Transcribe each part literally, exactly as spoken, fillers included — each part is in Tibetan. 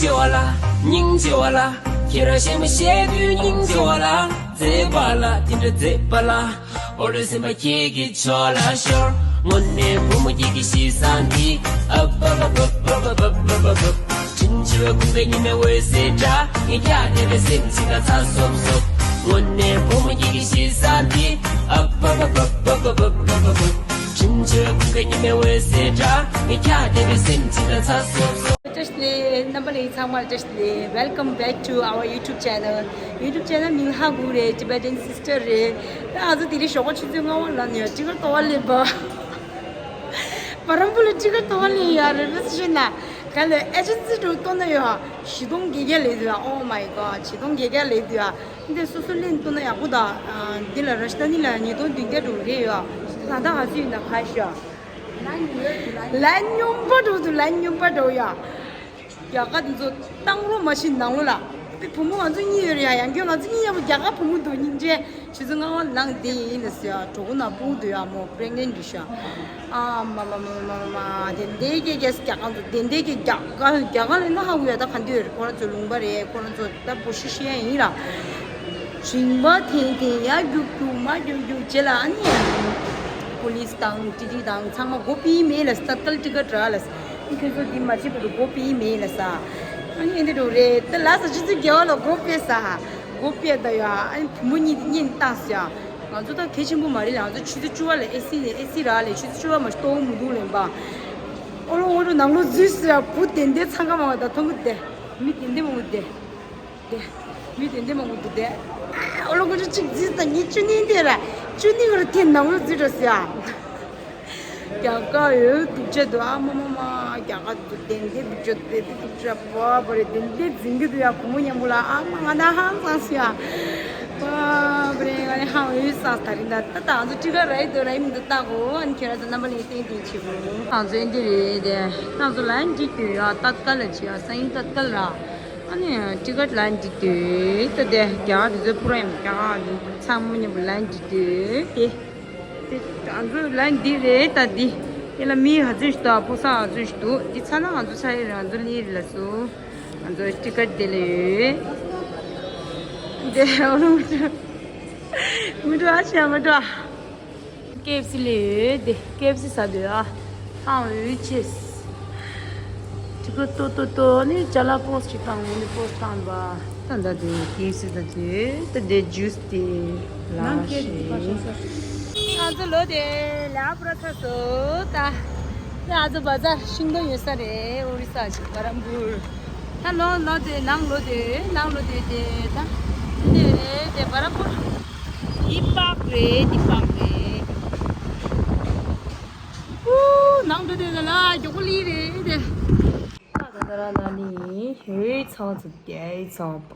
ཆེ་བ་ལ། སྙིང་རྗེ་བ་ལ། ཁྱེད་རང་གཞན་མ་བཤད་དུས་སྙིང་རྗེ་བ་ལ། མཛེས་པ་ལ་དེ་འདྲ་མཛེས་པ་ལ། ཨོ་ལོ་སེམས་པ་ཁྱེད་ཀྱི་ཕྱོགས་ལ་ཤོར། དངོས་གནས་བུ་མོ་ཁྱེད་ཀྱི་གཤིས་བཟང་འདི། ཨབ་ཨབ་ཨབ། དྲིན་ཆེ་བའི་ཁུངས་དཀར་ཉི་མའི་འོད་ཟེར་འདྲ། ངས་ཀྱང་དེ་འདྲ་སེམས་ཅིག་ལ་ཚ་སོབ་སོབ། དངོས་གནས་བུ་མོ་ཁྱེད་ཀྱི་གཤིས་བཟང་འདི། ཨབ་ཨབ་ཨབ། དྲིན་ཆེ་བའི་ཁུངས་དཀར་ཉི་མའི་འོད་ཟེར་འདྲ། ངས་ཀྱང་དེ་འདྲ་སེམས་ཅིག་ལ་ཚ་སོབ་སོབ། བཀྲ་ཤིས་བདེ་ལེགས། རྣམ་པ་ལྷན་རྒྱས་ཚང་མར་བཀྲ་ཤིས་བདེ་ལེགས། Welcome back to our YouTube channel. YouTube channel མིང་ཧ་གོ་རེད། Tibetan Sister རེད། ད་ང་ཚོ་དེ་རིང་ཞོགས་པ་ཆུ་ཚོད་ལྔ་པ་ལ་ནས་ཊི་ཀེཊ་གཏོང་བ་སླེབས་པ། བ་རམ་པུར་ལ་ཊི་ཀེཊ་གཏོང་བ་སླེབས་ཡ་རེད། མི་སུ་ཤེས་ན། ག་ལེ་ཨེ་ཇེན་སི་འགྲོ་གཏོང་ན་ཡོད་ཧ། བཞི་སྟོང་བརྒྱད་བརྒྱ་ལས་འདུག་ཡ། Oh my god། བཞི་སྟོང་བརྒྱད་བརྒྱ་ལས་འདུག་ཡ། འདི་སོ་སོ་ལེན་གཏོང་ན་ཡག་པོ་ད། འདི་ལ་ར་ཤི་ཏ་ནི་ལ་ཉིས་སྟོང་བདུན་བརྒྱ་འགྲོ་རེད་ཡ། ད་ལྟ་ག་ཚོད་ཡིན་ན་ག་ཤོག་ལན་སྙོམས་པ་འགྲོ་འདུག་ལན་སྙོམས་པ་འགྲོ་ཡ། རྒྱ་གར་འདི་ཚོ་བཏང་རོགས་མ་བྱེད་ནང་ལོགས་ལ། དེ་བུ་མོ་ང་ཚོ་གཉིས་ཡོད་རེད་ཡ། ཡང་སྐྱོན་ང་ཚོ་གཉིས་མཉམ་པོ། རྒྱ་གར་བུ་མོ་འདུག་སྙིང་རྗེ། ཆུ་ཚོད་ལྔ་པ་ལངས་བསྡད་ཡིན་ལ་ཟེར་ཡ། གྲོགས་པོ་ནང་སྤུན་འདུག་ཡ། མོ་པི་རེག་ནེན་ཊི་རེད་ཤག་ཨ་མ་མ་མ་མ་མ་མ། དེ་འདྲའི་སྐད་རྒྱག་རྒྱ་གར་འདུག་དེ་འདྲའི་སྐད་རྒྱག་ག་རྒྱ་གར་ལ་ན་ཧ་གོ་ཡ། ད་ག་འདི་ཡོད་རེད། ཁོ་རང་ཚོ་ལུང་པ་རེད། ཁོ་རང་ཚོ་ད་བོད་ཤི་ཤི་ཡ་ཡིན་ལ། རིན་པ་འཐེན་འཐེན་ཡ་རྒྱུག་རྒྱུག་མ་རྒྱུག་རྒྱུག་བྱེད་ལ། ཨ་ནི་པུ་ལིས་དང་ཊི་ཊི་དང་ཚང་མ་སྒོ་ཕྱེ་མེད་ལ། ཏད་ཀལ་ཊི་ཀེཊ་རག་ལ། ཨ་ཁྱོད་ཚོ་འདི་མ་བྱེད་པར་དུ་སྒོ་ཕྱེ་མེད་ལ་ས། ཨ་ནི་ཨེ་འདི་འགྲོ་རེད། ད་ལ་ས་ཆུ་ཚོད་བརྒྱད་པ་ལ་སྒོ་ཕྱེ་ས། སྒོ་ཕྱེ་ད་ཡ། ཨ་ནི་བུ་མོ་གཉིས་དེ་གཉེན་བཏང་ས་ཡ། ང་ཚོ་ད་གལ་ཆེན་པོ་མ་རེད་ལ། ང་ཚོ་ཆུ་ཚོད་བཅུ་པ་ལ་ཨེ་སི་ཨེ་སི་རག་ལས། ཆུ་ཚོད་བཅུ་པ་མ་གཏོང་མི་འདུག་ལེན་པ། ཨོ་ལོ་ཨོ་ལོ་ནང་ལོགས་འཛུལ་ས་ཡ། བུ་དེ་འདྲའི་འཚང་ཁ་མང་བ་ད་མཐོང་གི་བསྡད། མི་དེ་འདྲའི་མང་པོ་བསྡད། དེ། མི་དེ་འདྲའི་མང་པོ་འདུག་དེ། ཨོ་ལོ་ཁོ་ཚོ་གཅིག་འཛིན་དང་ཉིན་བཅུ་གཉིས་དེ་ར། བཅུ་གཉིས་ཁོ་ར་དེ་ནང་ལོགས་འཛུལ་འགྲོ་ཟེར་ཨ། རྒྱ་གར་ཡོད་སྡུག་ཅག་འདུག་ཨ། མ་མ་མ། རྒྱ་གར་འདུག་དེ་འདྲའི་སྡུག་ཅག་དེ་འདྲའི་སྡུག་ཅག་པ་པ་རེད། དེ་འདྲའི་འཛིན་གྱི་འདུག་ཡ། བུ་མོ་མཉམ་པོ་ལ་ཨ་མ། ང་ད་ཧང་སངས་སོང་ཡ། པ་པ་རེད། ང་ནི་ཧང་འོས་སངས། ད་རིང་ད་ད་ད་ང་ཚོ་ཊི་ཀེཊ་རག་གི་འདུག་རག་གི་མི་འདུག་ལྟ་གོ་ཨ་ནི་ཁྱེད་རང་ཚོ་རྣམ་པ་ལྷན་རྒྱས་བསྟན་དེ་བྱེད་དགོས། ང་ཚོ་ཨེ་འདི་རེད་དེ། ང་ཚོ་ལན་འགྲིག་དུས་ཡ། ཏད་ཀལ་ལ་བྱེད་ཡ། སང་ཉིན་ཏད་ཀལ་ར། ཨ་ནི་ཊི་ཀེཊ་ལན་འགྲིག་དུས་ད་དེ་རྒྱ་གར་དེ་ཚོའི་པུ་ར་ཡང་རྒྱ་གར་དེ་ཚང་མ་མཉམ་པོ་ལན་འགྲིག་དུས་དེ། དེ་ང་ཚོ་ལན་འདི་རེད་ད་འདི། དེ་ལ་མི་ག་ཚོད་ཞིག་འདུག་ཕོ་གསར་ག་ཚོད་ཞིག་འདུག་འདི་ཚ་ན་ང་ཚོ་ཚ་ཡི་རེད། ང་ཚོ་ལི་རེད་ལ་སོ། ང་ཚོ་ཊི་ཀེཊ་དེ་ལ་ཡོད། དེ་ཨོ་ལོ་མི་འགྲོ། མི་འགྲོ་ཨ་ཅེ་མི་འགྲོ། ཀེ་ཨེཕ་སི་ལས་ཡོད་དེ། ཀེ་ཨེཕ་སི་ཟ་འདོད་ཨ། ཐང་འོད་ཆེས། ཊི་ཀེཊ་ཏོ་ཏོ་ཏོ་ནི་ཅ་ལག་པོ་སི་ཅིག་བཏང་། འོ་ནི་པོ་སི་བཏང་པ། ད་ད་དེ་ཀེ་ཨེཕ་སི་ད་དེ་ད་དེ་ཇུས་དེ་ལ་ནང་ཁྱེར་ཤེས། ང་ཚོ་ལོ་དེ་ལ་པུ་ར་ཚ་སོ་ད། ང་ཚོ་བ་ཛར་ཤིང་སྡོང་ཡོད་ས་རེད། ཨོ་རི་ས་ཞིག་བ་རམ་པུར། ད་ལོ་ལོ་དེ་ནང་ལོ་དེ་ནང་ལོ་དེ་དེ་ད་དེ་རེད་དེ་བ་རམ་པུར། འདི་པག་རེད། འདི་པག་རེད། ཨུ། ནང་དུ་དེ་ལ་མགྱོགས་པོ་ལི་རེད་དེ། ད་ད་ད་ར་ན་ནི་ཧེ་ཚང་ཚུ་རྒྱལ་ཚང་པ་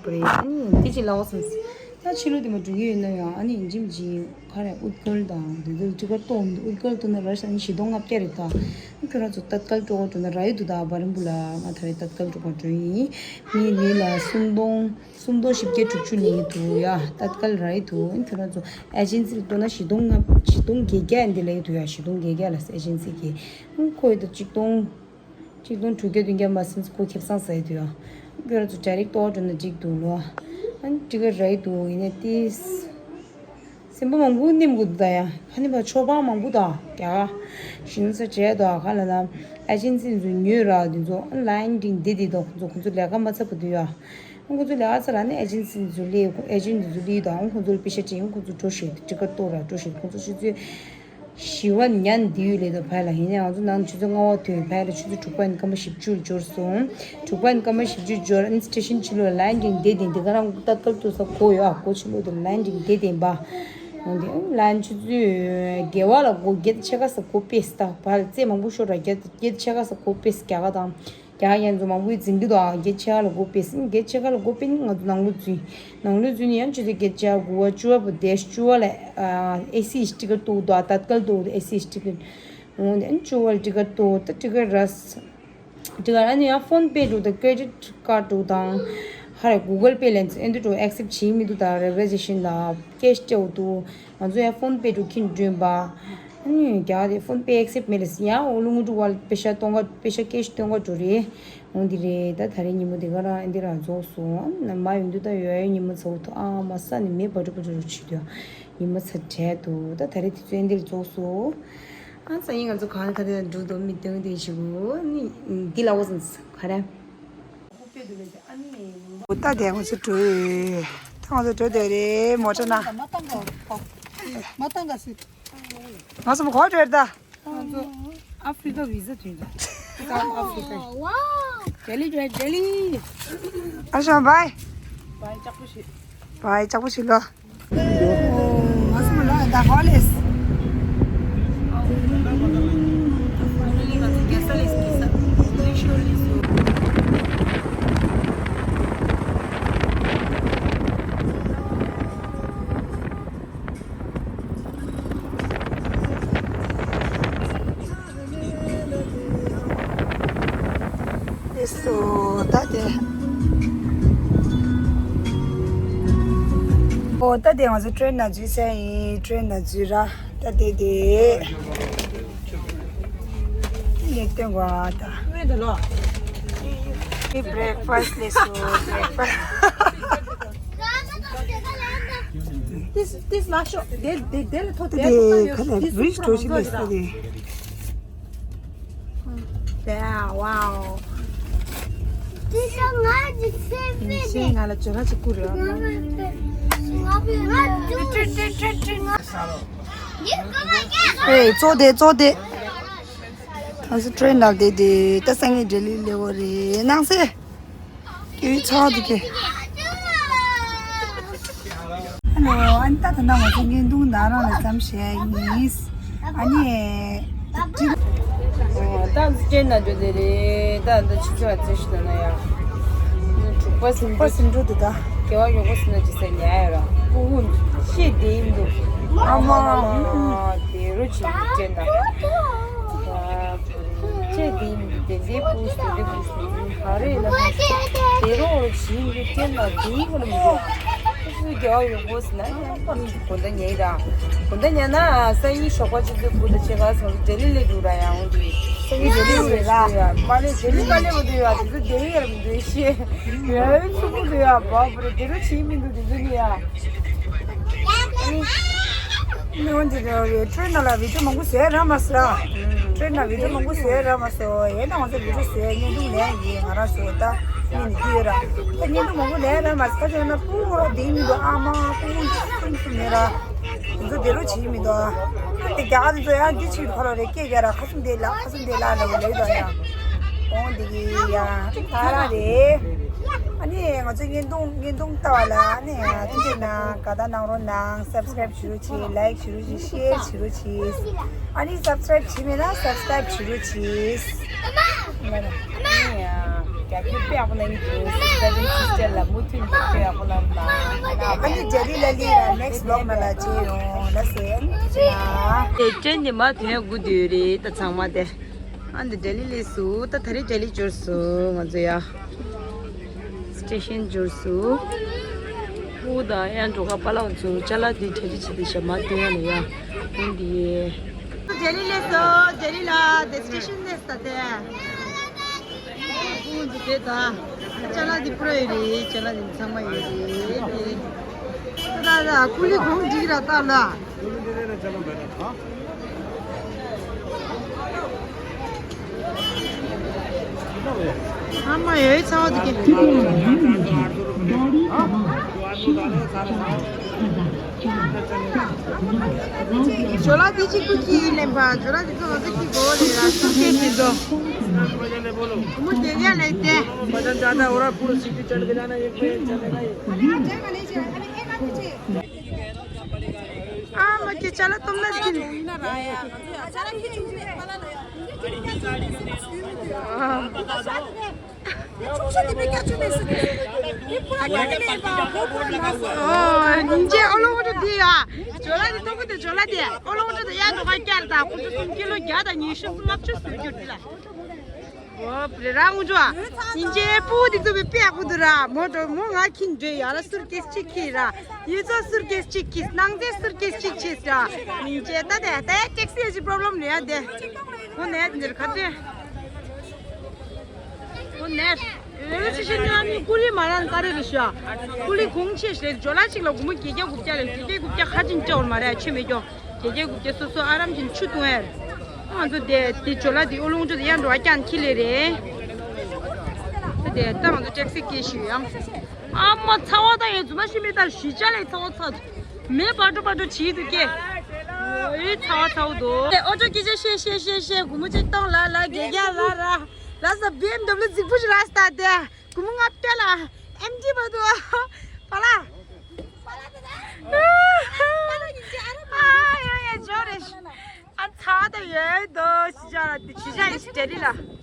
པ་རེད། ཨ་ནི་དེ་ཅི་ལའོ་སམ། ད་ཕྱི་ལོགས་དེ་མ་འགྲོ་གི་ཡོད་ན་ཡང་ཨ་ནི་ཡིན་གཅིག་མིན་གཅིག་ཁ་རེ་ཨུཏ་ཀལ་དང་དེ་ཚོ་ཊི་ཀེཊ་གཏོང་། ཨུཏ་ཀལ་གཏོང་ན་ར་ཤ་ནི་བཞི་སྟོང་ལྔ་བརྒྱ་རེད་ད། ཁྱོད་རང་ཚོ་ཏད་ཀལ་སྤྲོ་བ་འགྲོ་ན་ར་ཡོད་འདུག་ད་བ་རིན་པོ་ལ་ང་ད་རེ་ཏད་ཀལ་སྤྲོ་བ་འགྲོ་ཡིན། ངའི་ལུས་ལ་སུམ་སྟོང་། སུམ་སྟོང་བཞི་བརྒྱ་དྲུག་ཅུ་ལེན་གྱི་འདུག་ཡ། ཏད་ཀལ་རག་གི་འདུག་ཁྱོད་རང་ཚོ་ཨེ་ཇེན་སི་ལ་གཏོང་ན་བཞི་སྟོང་ལྔ། བཞི་སྟོང་བརྒྱད་བརྒྱ་འདི་ལེན་གྱི་འདུག་ཡ། བཞི་སྟོང་བརྒྱད་བརྒྱ་ལ་ཨེ་ཇེན་སི་གི། ཁོ་ཡི་ད་གཅིག་སྟོང་། གཅིག་སྟོང་དྲུག་བརྒྱ་བདུན་བརྒྱ་མ་ཟིན་ཁོ་ཁེ་བཟང་ཟ་ཡི་འདུག་ཡ། ཁྱོད་རང་ཚོ་ཌའི་རེག་གཏོང་འགྲོ་ན་འགྲིག་འདུག་ལོ། ཨ་ནི་ཊི་ཀེཊ་རག་གི་འདུག་ཡིན་ནའི་ཏིས། སེམས་པ་མང་པོ་ནེམ་དགོས་འདུག་ད་ཡ། ཁ་ནི་བ་ཆོ་པ་མང་པོ་ད་རྒྱ་གར་ཞིང་ས་བྲལ་ད་ག་ལ་ན། ཨེ་ཇེན་སི་ཚོ་ཉོས་ར་དེ་ཚོ་ཨོན་ལའིན་འདི་འདི་དང་ཁོ་ཚོ་ཁོ་ཚོ་ལས་ཀ་མ་ཚར་བ་དུས་ཡ། ཁོ་ཚོ་ལས་ཀ་ཚར་ར་ནི་ཨེ་ཇེན་སི་ཚོ་ལས་ཨེ་ཇེན་སི་ཚོ་ལས་དང་ཁོ་ཚོ་ལ་པེ་ཤ་ཅིག་ཁོ་ཚོ་འགྲོ་ཤེས་ཊི་ཀེཊ་གཏོང་ར་འགྲོ་ཤེས་ཁོ་ཚོ་ཆུ་ཚོད་བཞི་པ་ཉན་འདི་ཡོད་ལས་དང་ཕ་ལ་ཡིན་ནའང་ང་ཚོ་ནང་ཆུ་ཚོད་ལྔ་པ་ཐོན་ཕ་ལ་ཆུ་ཚོད་དྲུག་པ་ཡིན་སྐར་མ་བཞི་བཅུ་ལ་འབྱོར་སོང་། དྲུག་པ་ཡིན་སྐར་མ་བཞི་བཅུ་འབྱོར་ཨ་ནི་སི་ཊེ་ཤན་ཕྱི་ལོགས་ལ་ལའིན་འདི་འདི་ག་རང་ཏད་ཀལ་གཏོང་ས་གོ་ཡོད་ཨ་གོ་ཕྱི་ལོགས་དེ་ལའིན་འདི་འདི་ཡིན་པ། འོན་ཏེ་ལན་ཆུ་ཚོད་བརྒྱད་པ་ལ་སྒོ་བརྒྱད་ཕྱེད་ཀ་ས་སྒོ་ཕྱེས་ད་བར་རྩེ་མང་པོ་ཤོར་ར་བརྒྱད་བརྒྱད་ཕྱེད་ཀ་ས་སྒོ་ཕྱེས་རྒྱ་གར་དང་རྒྱ་གར་ཡན་ཚོ་མང་པོའི་འཛིན་གྱི་འདུག་ཨ་བརྒྱད་ཕྱེད་ཀ་ལ་སྒོ་ཕྱེས་བརྒྱད་ཕྱེད་ཀ་ལ་སྒོ་ཕྱེས་ནི་ང་ཚོ་ནང་ལོགས་འཛུལ་ནང་ལོགས་འཛུལ་ནི་ཡང་ཆུ་ཚོད་བརྒྱད་ཕྱེད་ཀ་དགུ་པ་བཅུ་པ་བར་དེ་བཅུ་པ་ལ་ཨེ་སི་ཊི་ཀེཊ་གཏོང་གི་འདུག་ཨ་ཏད་ཀལ་གཏོང་གི་འདུག་ཨེ་སི་ཊི་ཀེཊ་འོང་དེ་བཅུ་པ་ལ་ཊི་ཀེཊ་གཏོང་ད་ཊི་ཀེཊ་ར། དེ་ག་ཨ་ནི་ཡང་ཕོན་པེ་འགྲོ་དང་ཀེ་རེ་ཌིཊ་ཀཌ་འགྲོ་དང་ཧ་རེ་གུ་གལ་པེ་ལན་ཨེ་འདི་འགྲོ་ཨེག་སེབ་བྱེད་མི་འདུག་ད་རེ་ཟར་ཝེ་ཤན་ལ་ཀེཤ་སྤྲད་འདུག་ང་ཚོ་ཡང་ཕོན་པེ་འགྲོ་ཁྱིན་འགྲོན་པ། ཨ་ནི་རྒྱ་དེ་ཕོན་པེ་ཨེག་སེབ་མེད་ལས་ཡང་འོ་ལུ་ངུ་ཀྲུ་བ་པེ་ཤ་གཏོང་ག་པེ་ཤ་ཀེ་ཤི་གཏོང་ག་འགྲོ་རེད། འོ་འདི་རེད། ད་ད་རེས་ཉིན་མོ་དེ་ག་རང་ཨ་འདི་རང་རྫོགས་སོང་། ཨ་ནི་མ་ཡོང་དུས་ད་ཡོད་ཡོད་ཉིན་མོ་ཚ་བོ་ཐོ་ཨ་མ་ས་ནི་མེ་བ་ཀྲུ་བ་ཀྲུ་བྱེད་དུས་ཉིན་མོ་ཚ་བྲལ་འདུག་ད་ད་རེས་དེ་ཚོ་ཨ་འདི་ར་རྫོགས་སོང་། ཨ་ས་ཡིན་ང་ཚོ་གང་ད་དེ་འགྲོ་འདུག་མི་སྟོན་དེ་བྱེད་དགོས་ནི་འདི་ལ་འོ་སོང་ག་རེ། འོ་ད་དེ་ང་ཚོ་འགྲོ་ཡོད། ད་ང་ཚོ་འགྲོ་དེ་རེད་མོ་ཊ་ན། མ་བཏང་ག་སི། ང་ཚོ་ག་འགྲོ་ཡོད་ད། ང་ཚོ་ཨ་ཧྥི་རི་ཀ་བི་ཟ་བྱུང་ད། སའུ་ཐི་ཨ་ཧྥི་རི་ཀ། ལྡི་ལི་འགྲོ་ལྡི་ལི། ཨ་ཞང་བའི། བའི་ལྕགས་པོ་ཞིག་བའི་ལྕགས་པོ་ཞིག་ལོ། ང་ཚོ་ལ་ད་ག་ལེས། ཨེ་སོ་ད་དེ། ཨོ་ད་དེ་ང་ཚོ་ཊེན་ནང་འཛུལ་ས་ཡིན། ཊེན་ནང་འཛུལ་ར་ད་དེ་དེ། ངས་སྟོན་གོ་ཨ་ད། ངའི་བྷི་རེག་ཕ་སི་ལས་སོ་བྷི་རེག་ཕ་སི། This this lasho. They they they to དེ་ག་ལ་བྷི་རིཇ་འགྲོ་ཞིག་ལས་ས་དེ། Yeah, wow. This is my favorite. ཤེས་ང་ལ་ཇོ་ར་ཅིག་བསྐུར་ར། ཨེ་ཙོ་དེ་ཙོ་དེ། ང་ཚོ་ཊེན་ནང་དེ་དེ་ད་སང་ངས་ལྡི་ལི་སླེབས་པ་རེད་སྣང་སེ། ཀྱི་ཚོགས་འདུ་ཀྱི། ཧེ་ལོ། ཨ་ནི་ད་ད་ནང་ང་ཚོ་བརྙན་ཐུང་ནང་རང་ལ་ཙམ་བཤད་ཡིན། ཨ་ནི། ད་ཅི། ད་འཛི་ཅན་ན་འགྲོ་དེ་རེད། ད་འདི་ཆུ་ཚོད་ཙེ་ཤི་ན་ན་ཡ། དྲུག་པ་ཟིན་པ་ཟིན་འགྲོ་དེ་ད། དགེ་བ་ཡོག་པོ་ཟིན་ན་ཅི་ཟེར་ཉལ་ཡོད་ར། ཕྲུ་གུ་ཤེས་བདེ་ཡིན་འདུག་ཨ་མ། དེ་རུ་ཆུ་ཚོད་ཅན་ན། ཁྱེད་དེ་ཡིན་དེ་འདྲའི་ཕུགས་སུ་རེ་ཕུགས་སུ་ག་རེ་ཡིན་ན་དེ་རོགས་རེ་བྱིན་གྱི་སྐྱེ་ན་དེའི་ངོ་ལ་མི་འགྲོ། ཕུགས་སུ་རྒྱལ་བ་ཡོང་དགོས་ཟེར་ན་ཡང་ཁོ་ནི་དགོན་བདག་ཉལ་ར། དགོན་བདག་ཉལ་ན་སང་ཉིན་ཞོགས་པ་ཆུ་ཚོད་དགུ་དང་ཕྱེད་ཀ་ཚོ་ལྡི་ལི་ལ་འགྲོ་ར་ཡང་འོང་དུས་སང་ཉིན་ལྡི་ལི་ལ་འགྲོ་ཡ་མ་ལེ་ལྡི་ལི་མ་ལེ་མ་འདུག་ཡ་དེ་ཚོ་ལྡི་ལི་ཡར་མི་འདུག་ཤེས་ཡོད་ཚུགས་མི་འདུག་ཡ་བ་བུ་རེ་དེ་རོགས་བྱིན་མི་འདུག་དེ་ཚོ་ནི་ཡ། མི་འོན་ཏེ་ཊེན་ནང་ལ་བི་ཌིའོ་མང་པོ་བཟོས་རག་མ་སོང་། ཊེན་ནང་བི་ཌིའོ་མང་པོ་བཟོས་རག་མ་སོང་། ཡིན་ན་ང་ཚོ་བི་ཌིའོ་བཟོས་བརྙན་ཐུང་ལེན་ཡིན་ང་རང་ཚོ་ད་མི་ནི་དུས་ར། ད་བརྙན་ཐུང་མང་པོ་ལེན་རག་མ་སོང་། ད་ཅོ་ན་སྤུ་གུ་ར་དེ་མི་འདུག་ཨ་མ་སྤུ་གུ་གསུམ་གསུམ་མེད་ར། དེ་ཚོ་བདེ་རོགས་བྱེད་ཀྱི་མི་འདུག་ཨ་དེ་རྒྱ་གར་དེ་ཚོ་ཡང་འདི་ཕྱིར་ཁོ་ར་རེ་སྐད་རྒྱག་ར་ཁ་སུམ་དེ་ལ་ཁ་སུམ་དེ་ལ་ལ་ལ་ལ་ཡོད་ཡ། འོང་འདི་གི་ཡ་ད་ར་རེད། ཨ་ནི་ང་ཚོ་བརྙན་ཐུང་བརྙན་ཐུང་ལྟ་བ་ལ་ཨ་ནི་ཐུགས་རྗེ་གནང་། དགའ་རྟགས་གནང་རོགས་གནང་། སབ་སི་ཀ་རེབ་བྱེད་རོགས་གྱིས། ལའིག་བྱེད་རོགས་གྱིས། ཤེར་བྱེད་རོགས་གྱིས། ཨ་ནི་སབ་སི་ཀ་རེབ་བྱེད་མེད་ན་སབ་སི་ཀ་རེབ་བྱེད་རོགས་གྱིས། ཨ་ནི་ཡ་རྒྱབ་སྐྱོར་དཔེ་ཡག་པོ་གནང་གི་འདུག་སི་སི་ཊར་སི་སི་ཊར་ལ་མུ་མཐུད་ནས་རྒྱབ་སྐྱོར་ཡག་པོ་གནང་རོགས་གནང་། ཨ་ནི་རྒྱ་རི་ལ་ལི་ལ་ནེག་སི་བི་ལོག་ནང་ལ་མཇལ་ཡོང་། ལགས་སོ། ཨེ་ཊེན་དེ་མ་ཐོན་དགུ་དུས་རེད་ད་ཚང་མ་དེ། ཨ་འདི་ལྡི་ལི་སླེབས་སོང་། ད་ད་རེས་ལྡི་ལི་འབྱོར་སོང་ང་ཚོ་ཡ། སི་ཊེ་ཤན་འབྱོར་སོང་། ཕྲུ་གུ་དང་ཡང་འགྲོ་ཁ་པཱ་ལགས་ཚོ་ཅ་ལག་འདི་གྲ་སྒྲིག་བྱེད་དེ་ཞབས་མ་སྟོན་ཡ་ལ་ཡ། འོན་ཏེ། ལྡི་ལི་སླེབས་སོང་། ལྡི་ལི་ལ་དེ་སི་ཊེ་ཤན་སླེབས་ས་དེ། ཕྲུ་གུ་འདི་དེ་ད། ཅ་ལག་འདི་པུ་ར་ཡོད་རེད། ཅ་ལག་འདི་ཚང་མ་ཡོད་རེད། ད་ད་ཀུ་ལི་གོང་འགྲིག་ར་ད་ལ། ཨ་མ་ཡོད་ཚ་བ་འདུག་གི། ཇོ་ལ་དེ་ཅིག་ཀུ་ཁྱི་ཡིན་ལེན་པ། ཇོ་ལ་དེ་ཚོ་ང་ཚོ་ཁྱི་གོ་རེད་ར། སུ་ཁྱི་དེ་ཚོ། མུ་དེ་ཡ་ལེ་དེ། ཨ་མ་ཁྱི་ཅ་ལག་སྟོབས་ན་ཟིན། ཨོ། ཉིན་རྗེས་ཨོ་ལོ་ཝོ་ཊར་འདི་ཡ། ཇོ་ལ་དེ་ཐོག་གི་དེ་ཇོ་ལ་དེ་ཨོ་ལོ་ཝོ་ཊར་དེ་ཡ་འགྲོ་ག་བསྐྱར་དང་ཁོ་ཚོ་སུམ་ཀི་ལོ་བརྒྱ་དང་ཉི་ཤུ་ལྔ་བཅུ་ཟེར་རྒྱུ་འདི་ལ། ཨོ་རེ་རང་ངུ་ཅོ་ཨ། ཉིན་རྗེས་པུ་དེ་ཚོ་བའི་པེ་ཡག་པོ་འདུག་ར། མོ་འགྲོ་མོ་ང་ཁྱིན་འདྲེ་ཡ་ར་སུར་ཀེས་གཅིག་ཁྱི་ར། ཡུལ་ཚོ་སུར་ཀེས་གཅིག་ཁྱི་ནང་རྫས་སུར་ཀེས་གཅིག་ཁྱི་ར། ཉིན་རྗེས་ད་དེ་ད་ཊེག་སི་ཡ་ཅི་པོ་རོབ་ལེམ་རེད་ཡ་དེ། ཁོ་ནས་འདིར་ཁ་ཏེ། ཁོ་ནས། རེ་རེ་ཆི་ཆི་ཉོ་ནི་ཀུ་ལི་མ་རང་ཀ་རེ་རེ་ཤོ་ཨ། ཀུ་ལི་གུང་ཆེ་ཞེས་ཇོ་ལ་གཅིག་ལ་སྒོར་མོ་བརྒྱད་བརྒྱ་དགུ་བརྒྱ་ལས་བརྒྱད་བརྒྱ་དགུ་བརྒྱ་ཁ་ཅིན་སྤྲད་འོར་མ་རེད་ཆེ་མེད་ཀྱོ། བརྒྱད་བརྒྱ་དགུ་བརྒྱ་སོ་སོ་ཨ་རམ་གྱིན་ཆུ་བཏུང་ཨེར། ང་ཚོ་དེ་དེ་ཇོ་ལ་དེ་ཨོ་ལོང་ཅོ་དེ་ཡང་འགྲོ་བ་ཀྱང་ཁྱི་ལེ་རེད། དེ་ད་ང་ཚོ་ཊེག་སི་སྐད་ཞུ་ཡང་། ཨ་མ་ཚ་བ་ད་ཡོད་རྫུན་མ་ཤི་མེད་ད་ཞི་ཅ་ལེ་ཚ་བ་ཚ། མེ་བ་འགྲོ་བ་འགྲོ་བྱིས་འདུག་ཀེ། ཨོའི་ཚ་བ་ཚ་བ་འདུག་དེ་ཨོ་ཅོ་སྐད་ཆ་བཤད་བཤད་བཤད་བཤད་སྒོར་མོ་གཅིག་གཏོང་ལ་ལ་རྒྱལ་རྒྱལ་ལ་ར། ལ་ས་བི་ཨེམ་ཌབ་ལིའུ་རྫིག་པོ་ཞིག་ར་ས་ད་དེ། སྒོར་མོ་ལྔ་བརྒྱ་ལ། ཨེམ་ཇི་བ་དུ། པ་ལ། ཨ་ཡ་ཡ་ཇོ་རེ། ཨ་ཚ་ད་ཡོད་དོ་ཞི་ཅ་ལ་དེ་ཞི་ཅ་ཡི་ཞི་ཏེ་རི་ལ།